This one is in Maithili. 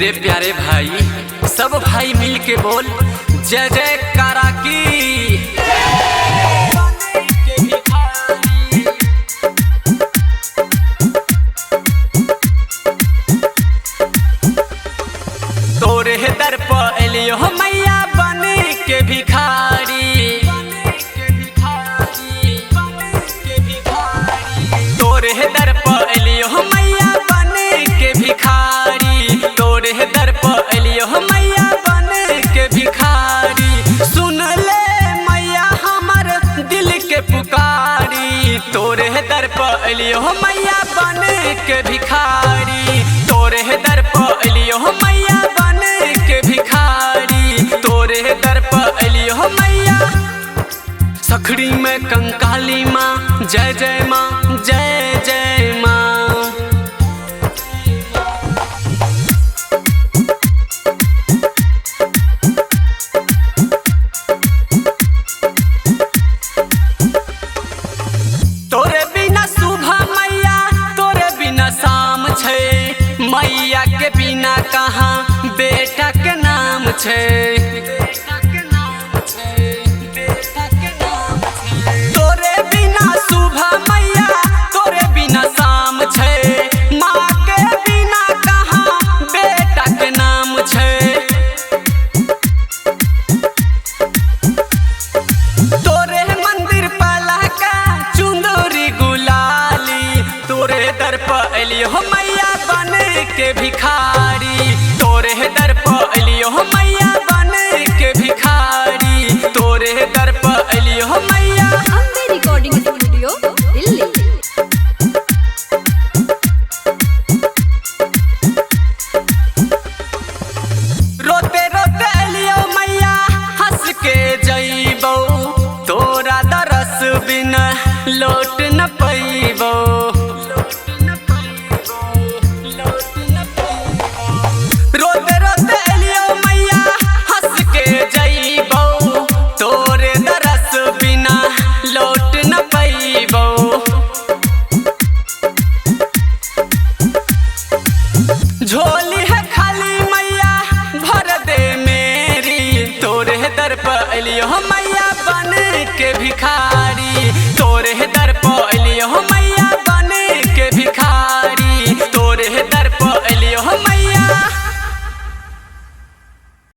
मेरे प्यारे भाई, सब भाई मिल के बोल जय जयकारा की। तोरे दर पर एलियो मैया बन के भिखारी, तोरे दर पर एलियो मैया बन के भिखारी, तोरे दर पर एलियो मैया बन के भिखारी। सुन ले मैया हमर दिल के पुकारी, तोरे दर पर एलियो मैया बन के भिखारी, तोरे दर पर एलियो मैया बन के भिखारी, तोरे दर पर एलियो मैया। सखड़ी में कंकाली माँ जय जय माँ जय जय माँ। तोरे बिना सुबह मैया तोरे बिना शाम छै, मैया के बिना कहाँ बेटा के नाम छै। तोरे बिना सुबह मैया तोरे बिना शाम छै, माँ के बिना कहाँ बेटा के नाम छै। तोरे मंदिर पला का चुंदरी गुलाली, तोरे दर पर एलियो मैया बन के भिखारी, तोरे दर पर एलियो मैया बन के भिखारी, तोरे दर पर एलियो मैया। Ambe recording studio Delhi. रोते रोते एलियो मैया हंस के जइबो, तोरा दरस बिना लौट न पैबो। रोते रोते एलियो मैया हंस के जइबो, तोरे दरस बिना लौट न पैबो। झोली है खाली मैया भर दे मेरी, तोरे दर पर एलियो।